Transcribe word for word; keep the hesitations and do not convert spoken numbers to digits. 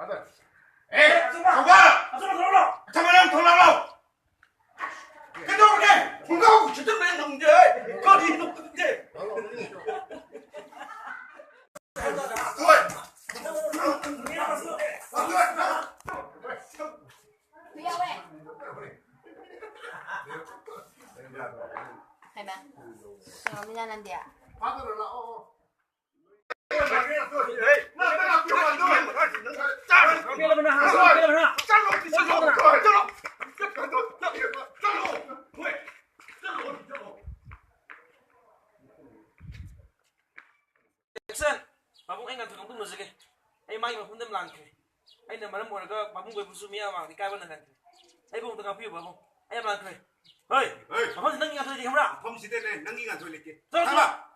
Father. ꯑꯦ, ꯆꯥꯎꯕ! ꯑꯆꯧꯕ ꯊꯣꯛꯂꯛꯑꯣ! ꯑꯆꯧꯕ ꯅꯪ ꯊꯣꯛꯂꯛꯑꯣ! ꯀꯩꯗꯧꯔꯒꯦ? ꯈꯣꯡꯒ꯭ꯔꯥꯎ ꯁꯦꯠꯆꯟꯕ ꯉꯝꯗꯦ ꯑꯩ! ꯀꯔꯤꯅꯣ ꯈꯪꯗꯦ! ꯍꯣꯏ! ꯍꯩꯃꯥ, ꯀꯩꯅꯣꯅꯤꯅ ꯅꯪꯗꯤ? ꯐꯥꯗꯔ ꯂꯥꯛꯑꯣ! ꯑꯦꯛꯁꯟ! ꯄꯥꯕꯨꯡ, ꯑꯩ ꯉꯥꯟꯊꯣꯏ ꯉꯥꯡꯗꯨꯅꯖꯒꯦ꯫ ꯑꯩ ꯃꯥꯒꯤ ꯃꯐꯝꯗ ꯌꯥꯝ ꯂꯥꯟꯈ꯭ꯔꯦ꯫ ꯑꯩꯅ ꯃꯔꯝ ꯑꯣꯏꯔꯒ ꯄꯥꯕꯨꯡ ꯑꯣꯏꯕꯁꯨ ꯃꯤꯌꯥꯝ ꯃꯥꯡꯗ ꯏꯀꯥꯏꯕ ꯅꯪꯍꯟꯈ꯭ꯔꯦ꯫ ꯑꯩꯕꯨ ꯑꯃꯨꯛꯇ ꯉꯥꯛꯄꯤꯌꯨ ꯄꯥꯕꯨꯡ꯫ ꯑꯩ ꯌꯥꯝ ꯂꯥꯟꯈ꯭ꯔꯦ꯫ ꯍꯣꯏ! ꯍꯣꯏ! ꯃꯐꯝꯁꯤ ꯅꯪꯒꯤ ꯉꯥꯟꯊꯣꯏ ꯂꯩꯇꯦ ꯈꯪꯕ꯭ꯔꯥ? ꯃꯐꯝꯁꯤꯗꯅꯦ ꯅꯪꯒꯤ ꯉꯥꯟꯊꯣꯏ ꯂꯩꯇꯦ꯫ ꯆꯠꯂꯣ, ꯆꯠꯂꯣ! ꯊꯥꯕ!